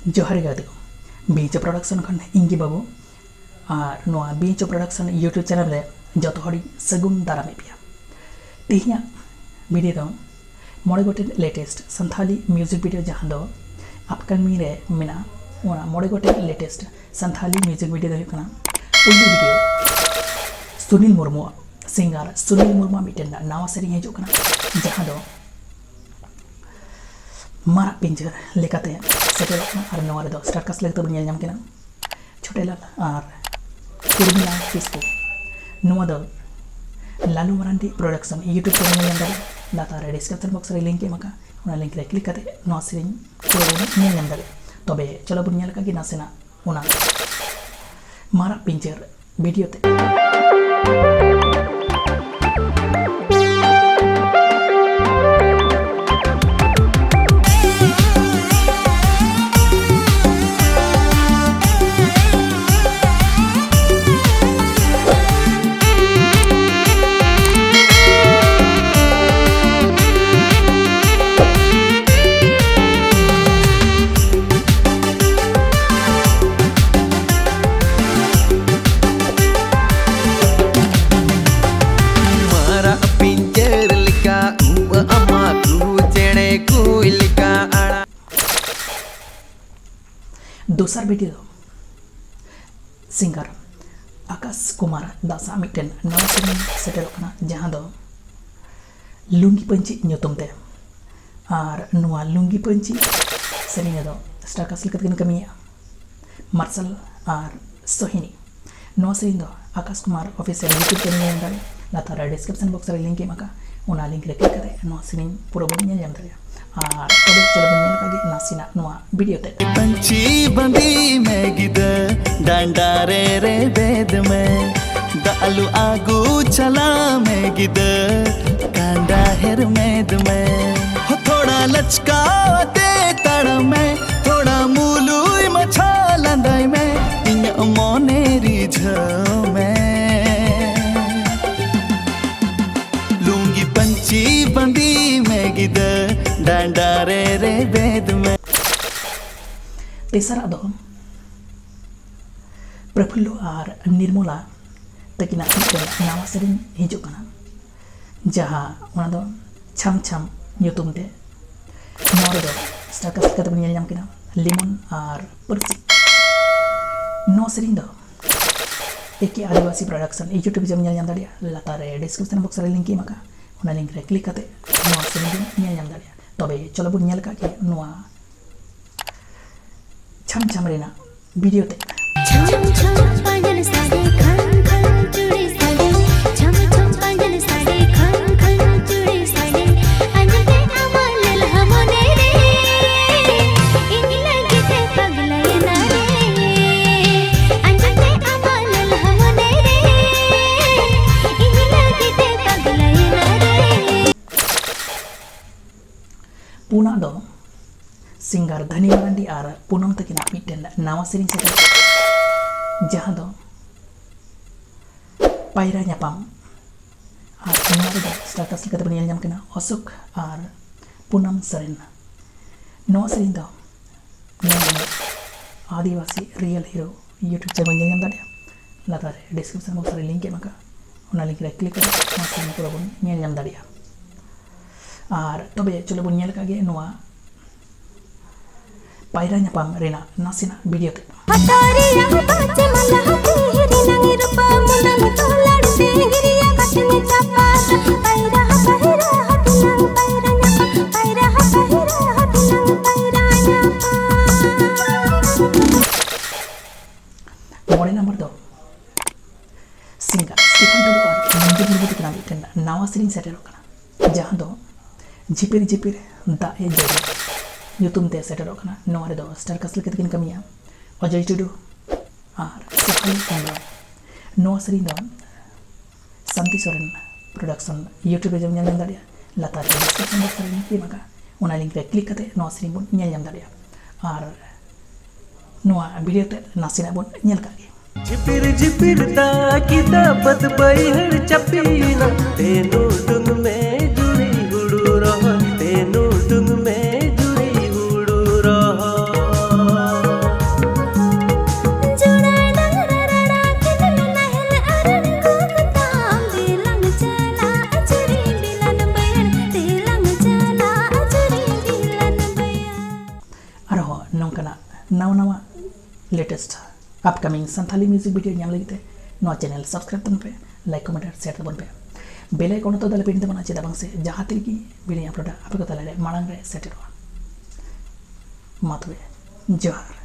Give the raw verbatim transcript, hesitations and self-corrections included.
ᱡᱚᱦᱟᱨ ᱜᱮ ᱜᱟᱛᱮ ᱠᱚ, ᱵᱤᱧᱪᱚ ᱯᱨᱚᱰᱟᱠᱥᱚᱱ ᱠᱷᱚᱱ ᱤᱧ ᱜᱮ ᱵᱟᱹᱵᱩ᱾ ᱟᱨ ᱱᱚᱣᱟ ᱵᱤᱧᱪᱚ ᱯᱨᱚᱰᱟᱠᱥᱚᱱ YouTube ᱪᱮᱱᱮᱞ ᱨᱮ ᱡᱚᱛᱚ ᱦᱚᱲᱤᱧ ᱥᱟᱹᱜᱩᱱ ᱫᱟᱨᱟᱢᱮᱫ ᱯᱮᱭᱟ᱾ ᱛᱮᱦᱮᱧᱟᱜ ᱵᱷᱤᱰᱤᱭᱳ ᱫᱚ ᱢᱚᱬᱮ ᱜᱚᱴᱮᱱ ᱞᱮᱴᱮᱥᱴ ᱥᱟᱱᱛᱷᱟᱞᱤ ᱢᱤᱭᱩᱡᱤᱠ ᱵᱷᱤᱰᱤᱭᱳ ᱡᱟᱦᱟᱸ ᱫᱚ ᱟᱯᱠᱟᱢᱤᱝ ᱨᱮ ᱢᱮᱱᱟᱜᱼᱟ, ᱚᱱᱟ ᱢᱚᱬᱮ ᱜᱚᱴᱮᱱ ᱞᱮᱴᱮᱥᱴ ᱥᱟᱱᱛᱷᱟᱞᱤ ᱢᱤᱭᱩᱡᱤᱠ ᱵᱷᱤᱰᱤᱭᱳ ᱫᱚ ᱦᱩᱭᱩᱜ ᱠᱟᱱᱟ ᱯᱩᱭᱞᱩ ᱵᱷᱤᱰᱤᱭᱳ ᱥᱩᱱᱤᱞ ᱢᱩᱨᱢᱩᱣᱟᱜ, ᱥᱤᱝᱜᱟᱨ ᱥᱩᱱᱤᱞ ᱢᱩᱨᱢᱩᱣᱟᱜ ᱢᱤᱫᱴᱮᱱ ᱱᱟᱣᱟ ᱥᱮᱨᱮᱧ ᱦᱤᱡᱩᱜ ᱠᱟᱱᱟ, ᱡᱟᱦᱟᱸ ᱫᱚ ᱢᱟᱨᱟᱜ ᱯᱤᱧᱪᱟᱹᱨ ᱞᱮᱠᱟᱛᱮ ᱥᱮᱴᱮᱨᱚᱜ ᱠᱟᱱᱟ᱾ ᱟᱨ ᱱᱚᱣᱟ ᱨᱮᱫᱚ ᱥᱴᱟᱨ ᱠᱟᱥᱴ ᱞᱮᱠᱟᱛᱮ ᱵᱚᱱ ᱧᱮᱞ ᱧᱟᱢ ᱠᱤᱱᱟ ᱪᱷᱳᱴᱮᱞᱟᱞ ᱟᱨ ᱩᱨᱢᱤᱞᱟ ᱠᱤᱥᱠᱩ᱾ ᱱᱚᱣᱟ ᱫᱚ ᱞᱟᱞᱩ ᱢᱟᱨᱟᱱᱰᱤ ᱯᱨᱚᱰᱟᱠᱥᱚᱱ YouTube ᱪᱮᱱᱮᱞ ᱧᱮᱞ ᱧᱟᱢ ᱫᱟᱲᱮᱭᱟᱜᱼᱟ᱾ ᱞᱟᱛᱟᱨ ᱨᱮ ᱰᱤᱥᱠᱨᱤᱯᱥᱚᱱ ᱵᱚᱠᱥ ᱨᱮ ᱞᱤᱝᱠ ᱮᱢ ᱟᱠᱟᱫ, ᱚᱱᱟ ᱞᱤᱝᱠ ᱨᱮ ᱠᱞᱤᱠ ᱠᱟᱛᱮ ᱱᱚᱣᱟ ᱥᱮᱨᱮᱧ ᱯᱩᱨᱟᱹ ᱵᱚᱱ ᱧᱮᱞ ᱧᱟᱢ ᱫᱟᱲᱮᱭᱟᱜᱼᱟ᱾ ᱛᱚᱵᱮ ᱪᱚᱞᱚ ᱵᱚᱱ ᱧᱮᱞ ᱟᱠᱟᱫ ᱜᱮ ᱱᱟᱥᱮᱱᱟᱜ ᱚᱱᱟ ᱢᱟᱨᱟᱜ ᱯᱤᱧᱪᱟᱹᱨ ᱵᱷᱤᱰᱤᱭᱳ ᱛᱮ᱾ ᱢᱟᱨᱟᱜ ᱯᱤᱧᱪᱟᱹᱨ ᱞᱮᱠᱟ ᱩᱵ ᱟᱢᱟᱜ, ᱠᱩ ᱪᱮᱬᱮ ᱠᱩᱭ ᱞᱮᱠᱟ ᱟᱲᱟᱜ᱾ ᱫᱚᱥᱟᱨ ᱵᱷᱤᱰᱤᱭᱳ ᱫᱚ ᱥᱤᱝᱜᱟᱨ ᱟᱠᱟᱥ ᱠᱩᱢᱟᱨ ᱫᱟᱥᱟᱜ ᱢᱤᱫᱴᱮᱱ ᱱᱟᱣᱟ ᱥᱮᱨᱮᱧ ᱥᱮᱴᱮᱨᱚᱜ ᱠᱟᱱᱟ, ᱡᱟᱦᱟᱸ ᱫᱚ ᱞᱩᱝᱜᱤ ᱯᱟᱹᱧᱪᱤ ᱧᱩᱛᱩᱢ ᱛᱮ᱾ ᱟᱨ ᱱᱚᱣᱟ ᱞᱩᱝᱜᱤ ᱯᱟᱹᱧᱪᱤ ᱥᱮᱨᱮᱧ ᱨᱮᱫᱚ ᱥᱴᱟᱨ ᱠᱟᱥᱴ ᱞᱮᱠᱟ ᱛᱮᱠᱤᱱ ᱠᱟᱹᱢᱤᱭᱮᱫᱼᱟ ᱢᱟᱨᱥᱟᱞ ᱟᱨ ᱥᱳᱦᱤᱱᱤ᱾ ᱱᱚᱣᱟ ᱥᱮᱨᱮᱧ ᱫᱚ ᱟᱠᱟᱥ ᱠᱩᱢᱟᱨ ᱚᱯᱷᱤᱥᱤᱭᱟᱞ YouTube ᱪᱮᱱᱮᱞ ᱧᱮᱞ ᱫᱟᱲᱮᱭᱟᱜᱼᱟ᱾ ᱞᱟᱛᱟᱨ ᱨᱮ ᱰᱤᱥᱠᱨᱤᱯᱥᱚᱱ ᱵᱚᱠᱥ ᱨᱮ ᱞᱤᱝᱠ ᱮᱢ ᱟᱠᱟᱫᱼᱟ, ᱚᱱᱟ ᱞᱤᱝᱠ ᱨᱮ ᱠᱞᱤᱠ ᱠᱟᱛᱮ ᱱᱚᱣᱟ ᱥᱮᱨᱮᱧ ᱯᱩᱨᱟᱹ ᱵᱚᱱ ᱧᱮᱞ ᱧᱟᱢ ᱫᱟᱲᱮᱭᱟᱜᱼᱟ᱾ ᱟᱨ ᱛᱚᱵᱮ ᱪᱚᱞᱚ ᱵᱚᱱ ᱧᱮᱞ ᱠᱟᱜ ᱜᱮ ᱱᱟᱥᱮᱱᱟᱜ ᱱᱚᱣᱟ ᱵᱷᱤᱰᱤᱭᱳ ᱛᱮ᱾ ᱯᱟᱹᱧᱪᱤ ᱵᱟᱸᱫᱮ ᱢᱮ ᱜᱤᱫᱟᱹ, ᱰᱟᱸᱰᱟ ᱨᱮ ᱨᱮᱵᱮᱫ ᱢᱮ, ᱫᱟᱜ ᱞᱩ ᱟᱹᱜᱩ ᱪᱟᱞᱟᱣ ᱢᱮ ᱜᱤᱫᱟᱹ, ᱠᱟᱸᱰᱟ ᱦᱮᱨᱢᱮᱫ ᱢᱮ᱾ ᱦᱚ, ᱛᱷᱚᱲᱟ ᱞᱟᱪᱠᱟᱣ ᱟᱛᱮ ᱛᱟᱲᱟᱢ ᱢᱮ, ᱛᱷᱚᱲᱟ ᱢᱩᱞᱩᱭ ᱢᱟᱪᱷᱟ ᱞᱟᱸᱫᱟᱭ ᱢᱮ, ᱤᱧᱟᱹᱜ ᱢᱚᱱᱮ ᱨᱤᱡᱷᱟᱹᱣ ᱢᱮ᱾ ᱞᱩᱝᱜᱤ ᱯᱟᱹᱧᱪᱤ ᱵᱟᱸᱫᱮ ᱢᱮ ᱜᱤᱫᱟᱹ, ᱰᱟᱸᱰᱟ ᱨᱮ ᱨᱮᱵᱮᱫ ᱢᱮ᱾ ᱛᱮᱥᱟᱨᱟᱜ ᱫᱚ ᱯᱨᱚᱯᱷᱩᱞᱞᱚ ᱟᱨ ᱱᱤᱨᱢᱚᱞᱟ ᱛᱟᱹᱠᱤᱱᱟᱜ ᱢᱤᱫᱴᱮᱱ ᱱᱟᱣᱟ ᱥᱮᱨᱮᱧ ᱦᱤᱡᱩᱜ ᱠᱟᱱᱟ, ᱡᱟᱦᱟᱸ ᱚᱱᱟ ᱫᱚ ᱪᱷᱟᱢ ᱪᱷᱟᱢ ᱧᱩᱛᱩᱢ ᱛᱮ᱾ ᱱᱚᱣᱟ ᱨᱮᱫᱚ ᱥᱴᱟᱨ ᱠᱟᱥᱴ ᱞᱮᱠᱟᱛᱮ ᱵᱚᱱ ᱧᱮᱞ ᱧᱟᱢ ᱠᱤᱱᱟ ᱞᱤᱢᱚᱱ ᱟᱨ ᱯᱟᱹᱨᱥᱤ᱾ ᱱᱚᱣᱟ ᱥᱮᱨᱮᱧ ᱫᱚ ᱮ ᱠᱮ ᱟᱹᱫᱤᱵᱟᱹᱥᱤ ᱯᱨᱚᱰᱟᱠᱥᱚᱱ YouTube channel ᱧᱮᱞ ᱧᱟᱢ ᱫᱟᱲᱮᱭᱟᱜᱼᱟ᱾ ᱞᱟᱛᱟᱨ ᱨᱮ ᱰᱤᱥᱠᱨᱤᱯᱥᱚᱱ ᱵᱚᱠᱥ ᱨᱮ ᱞᱤᱝᱠ ᱮᱢ ᱟᱠᱟᱫᱼᱟ, ᱚᱱᱟ ᱞᱤᱝᱠ ᱨᱮ ᱠᱞᱤᱠ ᱠᱟᱛᱮ ᱱᱚᱣᱟ ᱥᱮᱨᱮᱧ ᱵᱚᱱ ᱧᱮᱞ ᱧᱟᱢ ᱫᱟᱲᱮᱭᱟᱜᱼᱟ᱾ ᱛᱚᱵᱮ ᱪᱚᱞᱚ ᱵᱚᱱ ᱧᱮᱞ ᱠᱟᱜ ᱜᱮ ᱱᱚᱣᱟ ᱪᱷᱟᱢ ᱪᱷᱟᱢ ᱨᱮᱱᱟᱜ ᱵᱷᱤᱰᱤᱭᱳ ᱛᱮ᱾ ᱪᱷᱚᱢ ᱪᱷᱚᱢ ᱯᱟᱭᱮᱞ ᱥᱟᱰᱮ, ᱠᱷᱟᱱ ᱠᱷᱟᱱ ᱪᱩᱲᱤ ᱥᱟᱰᱮ, ᱪᱷᱚᱢ ᱪᱷᱚᱢ ᱯᱟᱭᱮᱞ ᱥᱟᱰᱮ, ᱠᱷᱟᱱ ᱠᱷᱟᱱ ᱪᱩᱲᱤ ᱥᱟᱰᱮ, ᱟᱸᱡᱚᱢ ᱛᱮ ᱟᱢᱟᱜ ᱞᱮᱞᱦᱟ ᱢᱚᱱᱮ ᱨᱮ, ᱤᱧ ᱞᱟᱹᱜᱤᱫ ᱮ ᱯᱟᱜᱽᱞᱟᱭᱮᱱᱟ ᱨᱮ᱾ ᱟᱸᱡᱚᱢ ᱛᱮ ᱟᱢᱟᱜ ᱞᱮᱞᱦᱟ ᱢᱚᱱᱮ ᱨᱮ, ᱤᱧ ᱞᱟᱹᱜᱤᱫ ᱮ ᱯᱟᱜᱽᱞᱟᱭᱮᱱᱟ ᱨᱮ᱾ ᱯᱩᱱᱟᱜ ᱫᱚ ᱥᱤᱝᱜᱟᱨ ᱫᱷᱟᱱᱤ ᱢᱟᱨᱟᱱᱰᱤ ᱟᱨ ᱯᱩᱱᱟᱢ ᱛᱟᱹᱠᱤᱱᱟᱜ ᱢᱤᱫᱴᱮᱱ ᱱᱟᱣᱟ ᱥᱮᱨᱮᱧ ᱥᱮᱴᱮᱨ, ᱡᱟᱦᱟᱸ ᱫᱚ ᱯᱟᱭᱨᱟ ᱧᱟᱯᱟᱢ᱾ ᱟᱨ ᱱᱚᱣᱟ ᱨᱮᱫᱚ ᱥᱴᱟᱨ ᱠᱟᱥᱴ ᱞᱮᱠᱟᱛᱮ ᱵᱚᱱ ᱧᱮᱞ ᱧᱟᱢ ᱠᱤᱱᱟ ᱚᱥᱳᱠ ᱟᱨ ᱯᱩᱱᱟᱢ ᱥᱚᱨᱮᱱ᱾ ᱱᱚᱣᱟ ᱥᱮᱨᱮᱧ ᱫᱚ ᱱᱚᱣᱟ ᱟᱹᱫᱤᱵᱟᱹᱥᱤ ᱨᱤᱭᱮᱞ ᱦᱤᱨᱳ YouTube channel ᱧᱮᱞ ᱧᱟᱢ ᱫᱟᱲᱮᱭᱟᱜᱼᱟ᱾ ᱞᱟᱛᱟᱨ ᱨᱮ ᱰᱤᱥᱠᱨᱤᱯᱥᱚᱱ ᱵᱚᱠᱥ ᱨᱮ ᱞᱤᱝᱠ ᱮᱢ ᱟᱠᱟᱫᱼᱟ, ᱚᱱᱟ ᱞᱤᱝᱠ ᱨᱮ ᱠᱞᱤᱠ ᱠᱟᱛᱮ ᱱᱚᱣᱟ ᱥᱮᱨᱮᱧ ᱯᱩᱨᱟᱹ ᱵᱚᱱ ᱧᱮᱞ ᱧᱟᱢ ᱫᱟᱲᱮᱭᱟᱜᱼᱟ᱾ ᱟᱨ ᱛᱚᱵᱮ ᱪᱚᱞᱚ ᱵᱚᱱ ᱧᱮᱞ ᱠᱟᱜ ᱜᱮ ᱱᱚᱣᱟ ᱯᱟᱭᱨᱟ ᱧᱟᱯᱟᱢ ᱨᱮᱱᱟᱜ ᱱᱟᱥᱮᱱᱟᱜ ᱵᱷᱤᱰᱤᱭᱳ ᱛᱮ᱾ ᱦᱟᱴᱟᱨᱤᱭᱟ ᱵᱟᱪᱮ ᱢᱟᱞᱟ ᱦᱟᱹᱛᱤ ᱦᱤᱨᱤ ᱱᱟᱝ ᱨᱩᱯᱟ ᱢᱩᱱᱟᱝ ᱛᱚᱞᱟᱲ ᱛᱮ ᱜᱤᱨᱤᱭᱟ ᱠᱟᱴᱤᱧ ᱪᱟᱯᱟ ᱯᱟᱭᱨᱟ ᱯᱟᱭᱨᱟ ᱦᱟᱹᱛᱤ ᱱᱟᱝ ᱯᱟᱭᱨᱟ ᱧᱟᱯᱟ ᱯᱟᱭᱨᱟ ᱯᱟᱭᱨᱟ ᱦᱟᱹᱛᱤ ᱱᱟᱝ ᱯᱟᱭᱨᱟ ᱧᱟᱯᱟ᱾ ᱢᱚᱬᱮ ᱱᱚᱢᱵᱚᱨ ᱫᱚ ᱥᱤᱝᱜᱟᱨ ᱥᱴᱤᱯᱷᱟᱱ ᱴᱩᱰᱩ ᱟᱨ ᱢᱚᱧᱡᱩ ᱢᱩᱨᱢᱩ ᱛᱟᱹᱠᱤᱱᱟᱜ ᱢᱤᱫᱴᱮᱱ ᱱᱟᱣᱟ ᱥᱮᱨᱮᱧ ᱥᱮᱴᱮᱨᱚᱜ ᱠᱟᱱᱟ, ᱡᱟᱦᱟᱸ ᱫᱚ ᱡᱷᱤᱯᱤᱨ ᱡᱷᱤᱯᱤᱨ ᱫᱟᱜ ᱮ ᱡᱟᱹᱲᱤ ᱧᱩᱛᱩᱢ ᱛᱮ ᱥᱮᱴᱮᱨᱚᱜ ᱠᱟᱱᱟ᱾ ᱱᱚᱣᱟ ᱨᱮᱫᱚ ᱥᱴᱟᱨ ᱠᱟᱥᱴ ᱞᱮᱠᱟ ᱛᱮᱠᱤᱱ ᱠᱟᱹᱢᱤᱭᱟ ᱚᱡᱚᱭ ᱴᱩᱰᱩ ᱟᱨ ᱥᱮᱯᱷᱟᱞᱤ ᱦᱮᱢᱵᱨᱚᱢ᱾ ᱱᱚᱣᱟ ᱥᱮᱨᱮᱧ ᱫᱚ ᱥᱟᱱᱛᱤ ᱥᱚᱨᱮᱱ ᱯᱨᱚᱰᱟᱠᱥᱚᱱ YouTube ᱨᱮ ᱧᱮᱞ ᱧᱟᱢ ᱫᱟᱲᱮᱭᱟᱜᱼᱟ᱾ ᱞᱟᱛᱟᱨ ᱨᱮ ᱰᱤᱥᱠᱨᱤᱯᱥᱚᱱ ᱵᱚᱠᱥ ᱨᱮ ᱞᱤᱝᱠ ᱮᱢ ᱟᱠᱟᱫᱼᱟ, ᱚᱱᱟ ᱞᱤᱝᱠ ᱨᱮ ᱠᱞᱤᱠ ᱠᱟᱛᱮ ᱱᱚᱣᱟ ᱥᱮᱨᱮᱧ ᱵᱚᱱ ᱧᱮᱞ ᱧᱟᱢ ᱫᱟᱲᱮᱭᱟᱜᱼᱟ᱾ ᱟᱨ ᱱᱚᱣᱟ ᱵᱷᱤᱰᱤᱭᱳ ᱛᱮ ᱱᱟᱥᱮᱱᱟᱜ ᱵᱚᱱ ᱧᱮᱞ ᱠᱟᱜ ᱜᱮ᱾ ᱡᱷᱤᱯᱤᱨ ᱡᱷᱤᱯᱤᱨ ᱫᱟᱜ ᱠᱮᱫᱟ ᱵᱟᱹᱫ ᱵᱟᱹᱭᱦᱟᱹᱲ ᱪᱟᱯᱮᱭᱮᱱᱟ, ᱛᱮᱱᱩ ᱰᱩᱝ ᱢᱮ ᱡᱩᱲᱤ ᱦᱩᱲᱩ ᱨᱚᱦᱚᱭ, ᱛᱮᱱᱩ ᱰᱩᱝ ᱢᱮ ᱡᱩᱲᱤ ᱦᱩᱲᱩ ᱨᱚᱦᱚᱭ᱾ Upcoming ᱥᱟᱱᱛᱷᱟᱞᱤ music video ᱧᱟᱢ ᱞᱟᱹᱜᱤᱫ ᱛᱮ ᱱᱚᱣᱟ channel subscribe ᱛᱟᱵᱚᱱ ᱯᱮ, like, comment ᱟᱨ share ᱛᱟᱵᱚᱱ ᱯᱮ᱾ Bell icon ᱦᱚᱸ ᱛᱚ ᱟᱞᱚ ᱯᱮ ᱦᱤᱲᱤᱧ ᱛᱟᱵᱚᱱᱟ, ᱪᱮᱫᱟᱜ ᱵᱟᱝ ᱥᱮ ᱡᱟᱦᱟᱸ ᱛᱤ ᱨᱮᱜᱮ video uploadᱟ ᱟᱯᱮ ᱠᱚ ᱛᱟᱞᱟᱨᱮ ᱢᱟᱲᱟᱝ ᱨᱮ ᱥᱮᱴᱮᱨᱚᱜᱼᱟ᱾ ᱢᱟ ᱛᱚᱵᱮ, ᱡᱚᱦᱟᱨ᱾